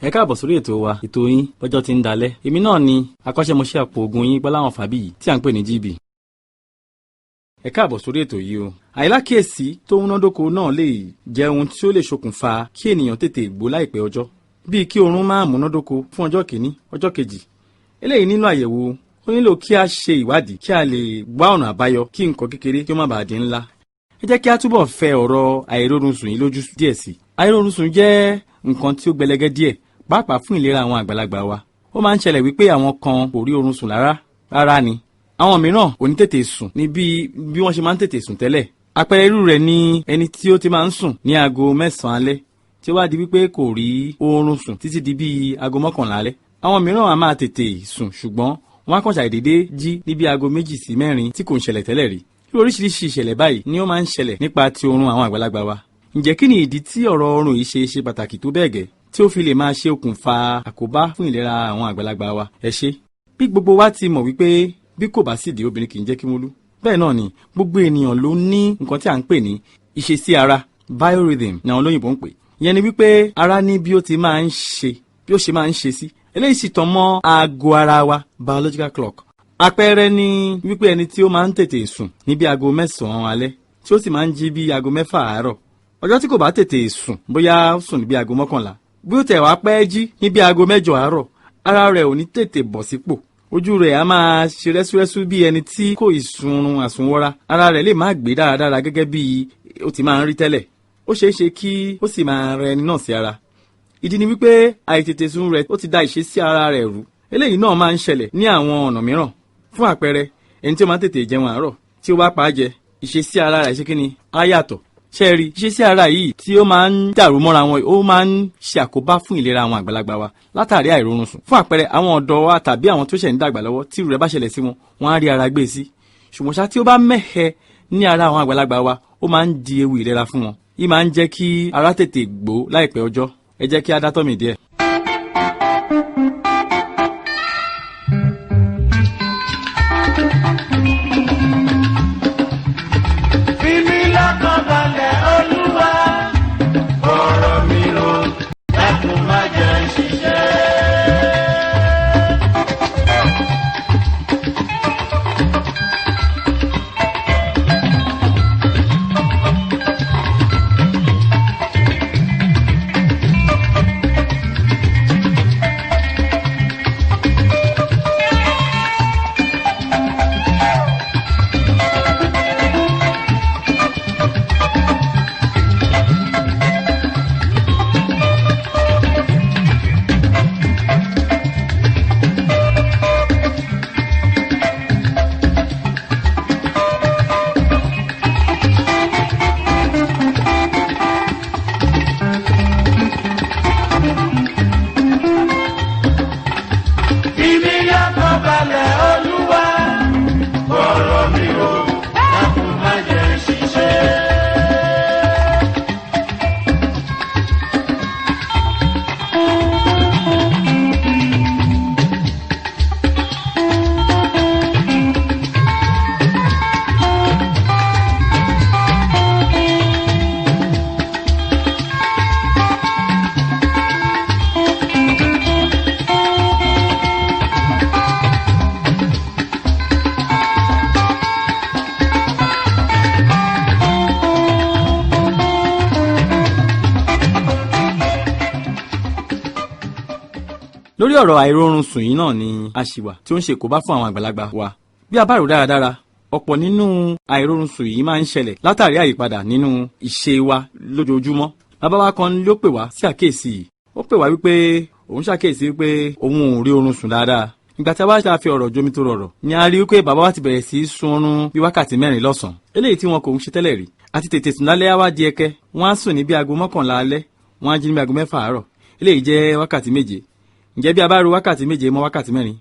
Ẹ káàbọ̀ sórí ètò wa, ètò yín, Bọ́jọ́ Ti ń Dalẹ̀. Èmi náà ni akọ́ṣẹ́mọṣẹ́ àpò oògùn yín, Gbọ́láhàn Fábíyì, tí à ń pè ní GB. Ẹ káàbọ̀ sórí ètò yìí o. Àìlákíyèsí tó múnádóko náà lè jẹ́ ohun tí ó lè ṣokùnfà kí ènìyàn tètè gbó láìpẹ́ ọjọ́, bíi kí oorun máa múnádóko fún ọjọ́ kìíní, ọjọ́ kejì. Eléyìí nílò àyẹ̀wò. Ó nílò kí a ṣe ìwádìí kí a lè wá ọ̀nà àbáyọ kí nǹkan kékeré kí ó má bàa di ńlá. Ẹ jẹ́ kí a túbọ̀ fẹ ọ̀rọ̀ àìrórun sùn yìí lójú díẹ̀ sí i. Àìrórun sùn jẹ́ nǹkan tí ó gbẹlẹgẹ́ díẹ̀, pàápàá fún ìlera àwọn àgbàlagbà wa. Ó máa ń ṣẹlẹ̀ wípé àwọn kan kò rí oorun sùn rárá rárá ni. Àwọn mìíràn kò ní tètè sùn ní bí wọ́n ṣe máa ń tètè sùn tẹ́lẹ̀. Àpẹẹrẹ irú rẹ̀ ni ẹni tí ó ti máa ń sùn ní aago 9 alẹ́, tí ó wá di wípé kò rí oorun sùn títí di bíi aago 11 alẹ́. Àwọn mìíràn á máa tètè sùn, ṣùgbọ́n wọ́n á kàn ṣàìdédé jí ní bí aago 2 sí 4 tí kò ń ṣẹlẹ̀ tẹ́lẹ̀ rí. Irú oríṣiríṣi ìṣẹ̀lẹ̀ báyìí ni ó máa ń ṣẹlẹ̀ nípa ti oorun àwọn àgbàlagbà wa. Ǹjẹ́ kí ni ìdí tí ọ̀rọ̀ oorun yìí ṣe ṣe pàtàkì tó bẹ́ẹ̀ gẹ́, tí ó fi lè máa ṣe okùnfà àkóbá fún ìlera àwọn àgbàlagbà wa? Ẹ ṣé. Bí gbogbo wa ti mọ̀ wípé bí kò bá sídìí, obìnrin kì í jẹ́ Kúmólú, bẹ́ẹ̀ náà ni gbogbo ènìyàn ló ní nǹkan tí à ń pè ní ìṣesí ara, biorhythm ni àwọn olóyìnbó ń pè. Ìyẹn ni wípé ara ní bí ó ti máa ń ṣe, bí ó ṣe máa ń ṣe sí. Eléyìí sì tàn mọ́ aago ara wa, biological clock. Àpẹẹrẹ ni wípé ẹni tí ó máa ń tètè sùn ní bí aago 9 alẹ́, tí ó sì máa ń jí bí aago 6 àárọ̀, ọjọ́ tí kò bá tètè sùn, bóyá ó sùn ní bí aago 11, bí ó tẹ̀ wá pẹ́ jí ní bí aago 8 àárọ̀, ara rẹ̀ ò ní tètè bọ̀ sípò. Ojú rẹ̀ á máa ṣe rẹ́súrẹ́sú bí ẹni tí kò ì sunrun àsunwọra. Ara rẹ̀ lè má gbé dáradára gẹ́gẹ́ bí ó ti máa ń rí tẹ́lẹ̀. Ó ṣeé ṣe kí ó sì máa rẹ ẹni náà sí ara. Ìdí ni wípé àìtètè sùn rẹ̀ ó ti da ìṣesí ara rẹ̀ rú. Eléyìí náà máa ń ṣẹlẹ̀ ní àwọn ọ̀nà mìíràn. Fún àpẹẹrẹ, ẹni tí ó máa ń tètè jẹun àárọ̀, tí ó bá pa á jẹ, ìṣesí ara rẹ̀ ṣe kí ni? Á yàtọ̀. Ṣe rí ìṣesí ara yìí tí ó máa ń dàrú mọ́ra wọn, ó máa ń ṣe àkóbá fún ìlera àwọn àgbàlagbà wa látàrí àìrórun sùn. Fún àpẹẹrẹ, àwọn ọ̀dọ́ wa tàbí àwọn tó ṣẹ̀ ń dàgbà lọ́wọ́, tí irú rẹ̀ bá ṣẹlẹ̀ sí wọn, wọ́n á rí ara gbé sí. Ṣùgbọ́n ṣá, tí ó bá mẹ́hẹ ní ara àwọn àgbàlagbà wa, ó máa ń di ewu ìlera fún wọn. Yìí máa ń jẹ́ kí ara tètè gbó láìpẹ́ ọjọ́. Ẹ jẹ́ kí á dátọ́ mi díẹ̀. Fi mí lọ́kàn balẹ̀, Olúwa, ọ̀rọ̀ mi rò, dákun má jẹ́ n ṣiṣẹ́. Fi mí lọ́kàn balẹ̀, Olúwa, ọ̀rọ̀ mi rò, dákun má jẹ́ n ṣiṣẹ́. Lórí ọ̀rọ̀ àìrórun sùn yìí náà ni a ṣì wà, tí ó ń ṣe kóbá fún àwọn àgbàlagbà wa. Bí a bá rò dáradára, ọ̀pọ̀ nínú àìrórun sùn yìí máa ń ṣẹlẹ̀ látàrí àyípadà nínú ìṣe wa lójoojúmọ́. Bàbá wa kan ló pè wá sí àkíyèsí yìí. Ó pè wá wípé òun ṣàkíyèsí wípé òun ò rí oorun sùn dáadáa. Ìgbà tí a bá ṣe fi ọ̀rọ̀ jomi tó rọrọ̀ ni a rí wípé bàbá wa ti bẹ̀rẹ̀ sí í sun oorun bí wákàtí 4 lọ́sàn-án, eléyìí tí wọn kò ń ṣe tẹ́lẹ̀ rí. Àti tètè sùn lálẹ́ á wá di ẹkẹ. Wọ́n á sùn ní bí aago 11 alẹ́, wọ́n á jí ní bí aago 6 àárọ̀. Eléyìí jẹ́ wákàtí 7. Ǹjẹ́ bí a bá ro wákàtí 7 mọ́ wákàtí 4,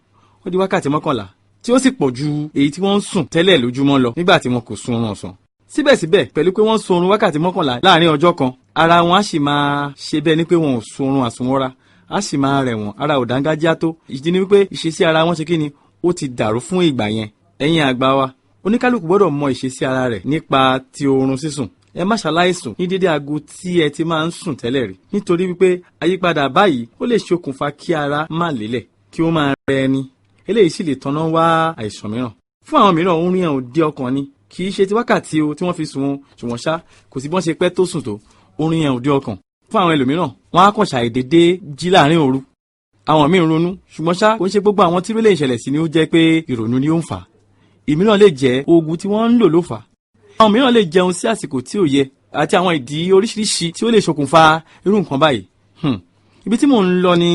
ó di wákàtí 11, tí ó sì pọ̀ ju èyí tí wọ́n ń sùn tẹ́lẹ̀ lójúmọ́ lọ nígbà tí wọn kò sun oorun ọ̀sán. Síbẹ̀síbẹ̀, pẹ̀lú pé wọ́n sun oorun wákàtí 11 láàrin ọjọ́ kan, ara wọn á sì máa ṣe bẹ́ẹ̀ ni pé wọn ò sun oorun àsunwọ́ra, á sì máa rẹ̀ wọ́n, ara ò dángájíá tó. Ìdí ni wípé ìṣesí ara wọn ṣe kí ni? Ó ti dàrú fún ìgbà yẹn. Ẹ̀yin àgbà wa, oníkálukú gbọ́dọ̀ mọ ìṣesí ara rẹ̀ nípa ti oorun sísùn. Ẹ má ṣaláìsùn ní dédé aago tí ẹ ti máa ń sùn tẹ́lẹ̀ rí, nítorí wípé àyípadà báyìí ó lè ṣokùnfà kí ara má lélẹ̀, kí ó máa rẹ ẹni. Eléyìí sì lè tanná wá àìsàn mìíràn. Fún àwọn mìíràn, oorun yẹn ò dé ọkàn ni, kì í ṣe ti wákàtí o tí wọ́n fi sùn o, ṣùgbọ́n ṣá kò sí bí wọ́n ṣe pẹ́ tó sùn tó, oorun yẹn ò dé ọkàn. Fún àwọn ẹlòmíràn, wọ́n á kàn ṣàìdédé jí láàrin òru. Àwọn míì ń ronú, ṣùgbọ́n ṣá kò ń ṣe gbogbo àwọn tí lè ṣẹlẹ̀ sí ni ó jẹ́ pé ìrònú ni ó ń fà á. Ìmíràn lè jẹ́ oògùn tí wọ́n ń lò ló fà á. Àwọn mìíràn lè jẹun sí àsìkò tí ò yẹ, àti àwọn ìdí oríṣiríṣi tí ó lè ṣokùnfà irú nǹkan báyìí. Ibi tí mò ń lọ ni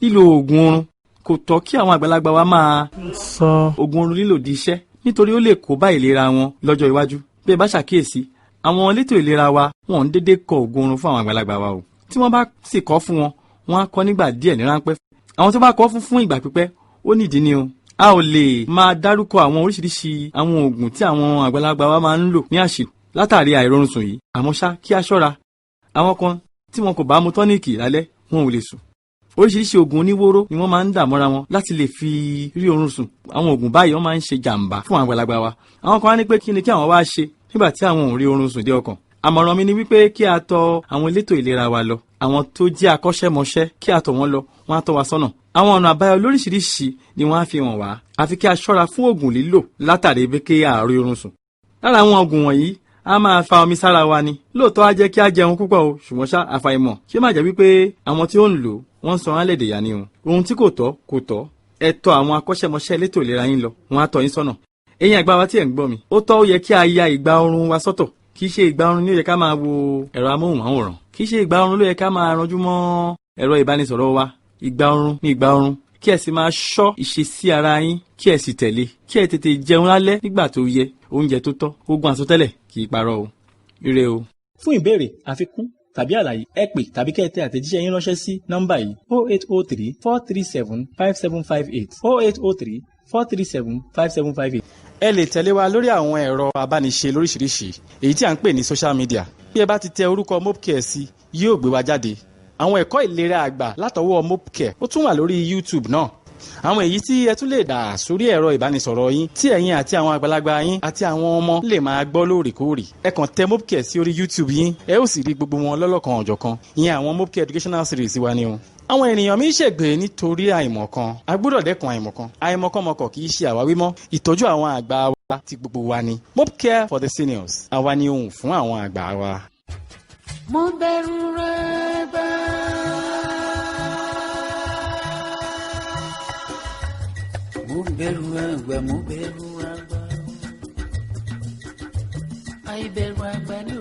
lílo oògùn oorun. Kò tọ́ kí àwọn àgbàlagbà wa máa sọ oògùn oorun lílò di iṣẹ́, nítorí ó lè kó bá ìlera wọn lọ́jọ́ iwájú. Bí ẹ bá ṣàkíyèsí, àwọn elétò ìlera wa wọn ń dédé kọ oògùn oorun fún àwọn àgbàlagbà wa o. Tí wọ́n bá sì kọ́ fún wọn, wọ́n á kọ́ nígbà díẹ̀ ní ráńpẹ́. Àwọn tó bá kọ́ fún fún ìgbà pípẹ́, ó nídìí ni o. A ò lè máa dárúkọ àwọn oríṣiríṣi àwọn oògùn tí àwọn àgbàlagbà wa máa ń lò ní àṣìlò látàrí àìrórun sùn yìí. Àmọ́ ṣá, kí a ṣọ́ra. Àwọn kan tí wọn kò bá mu tọ́níìkì lálẹ́, wọn ò lè sùn. Oríṣiríṣi oògùn oníwóró ni wọ́n máa ń dà mọ́ra wọn láti lè fi rí oorun sùn. Àwọn oògùn báyìí wọ́n máa ń ṣe jàǹbá fún àwọn àgbàlagbà wa. Àwọn kan á ní pé kí ni kí àwọn wá ṣe nígbà tí àwọn ò rí oorun sùn dé ọkàn. Àmọ̀ràn mi ni wípé kí a tọ̀ àwọn elétò ìlera wa lọ, àwọn tó jẹ́ akọ́ṣẹ́mọṣẹ́, kí a tọ̀ wọ́n lọ, wọ́n á tọ́ wa sọ́nà. Àwọn ọ̀nà àbáyọ lóríṣiríṣi ni wọ́n á fi hàn wá. Àfi kí a ṣọ́ra fún oògùn lílò látàrí pé kí a rí oorun sùn. Lára àwọn oògùn wọ̀nyí, a máa fa omi sára wa ni. Lóòótọ́, á jẹ́ kí a jẹun púpọ̀ o, ṣùgbọ́n ṣá, àfàìmọ̀ ṣé má jẹ́ wípé àwọn tí ó ń lò wọ́n ń sọ wọ́n lẹ̀dẹ̀ yà ni o. Ohun tí kò tọ́ kò tọ́. Ẹ tọ̀ àwọn akọ́ṣẹ́mọṣẹ́ elétò ìlera yín lọ, wọ́n á tọ́ yín sọ́nà. Ẹ̀yin àgbà wa tí ẹ̀ ń gbọ́ mi, ó tọ́, ó yẹ kí a ya ìgbà oorun wa sọ́tọ̀. Kì í ṣe ìgbà oorun ni ó yẹ ká máa wo ẹ̀rọ amóhùnmáwòrán, kì í ṣe ìgbà oorun ló yẹ ká máa ranjú mọ́ ẹ̀rọ ìbánisọ̀rọ̀ wa. Ìgbà oorun ní ìgbà oorun. Kí ẹ sì máa ṣọ́ ìṣesí ara yín, kí ẹ sì tẹ̀lé, kí ẹ tètè jẹun lálẹ́ nígbà tó yẹ, oúnjẹ tó tọ́. Ogun àsọtẹ́lẹ̀ kì í parọ́ o. Ire o. Fún ìbéèrè, àfikún tàbí àlàyé, ẹ pè tàbí kẹ́ ẹ tẹ àtẹ̀jíṣẹ́ yín ránṣẹ́ sí nọ́mbà yìí: 0803 437 5758, 0803 437 5758. Ẹ lè tẹ̀lé wa lórí àwọn ẹ̀rọ abániṣe lóríṣiríṣi, èyí tí à ń pè ní social media. Bí ẹ bá ti tẹ orúkọ Mopcare sí, yóò gbé wa jáde. Àwọn ẹ̀kọ́ ìlera àgbà látọwọ́ Mopcare, ó tún wà lórí YouTube náà. Àwọn èyí tí ẹ tún lè dà sórí ẹ̀rọ ìbánisọ̀rọ̀ yín, tí ẹ̀yin àti àwọn àgbàlagbà yín àti àwọn ọmọ lè máa gbọ́ lóòrèkóòrè. Ẹ kàn tẹ Mopcare sí orí YouTube yín, ẹ ó sì rí gbogbo wọn lọ́lọ́kan ọ̀jọ̀kan. Ìyẹn àwọn Mopcare educational series wa ni o. Àwọn ènìyàn mi ń ṣègbè nítorí àìmọ̀kan. A gbọ́dọ̀ dẹ́kun àìmọ̀kan. Àìmọ̀kànmọ̀kàn kì í ṣe àwáwí mọ́. Ìtọ́jú àwọn àgbà wa ti gbogbo wa ni. Mopcare for the seniors, àwa ni ohùn fún àwọn àgbà wa. Mo bẹ̀rù rẹ̀ bá. Mo bẹ̀rù àgbà, mo bẹ̀rù àgbà. Àìbẹ̀rù àgbà ni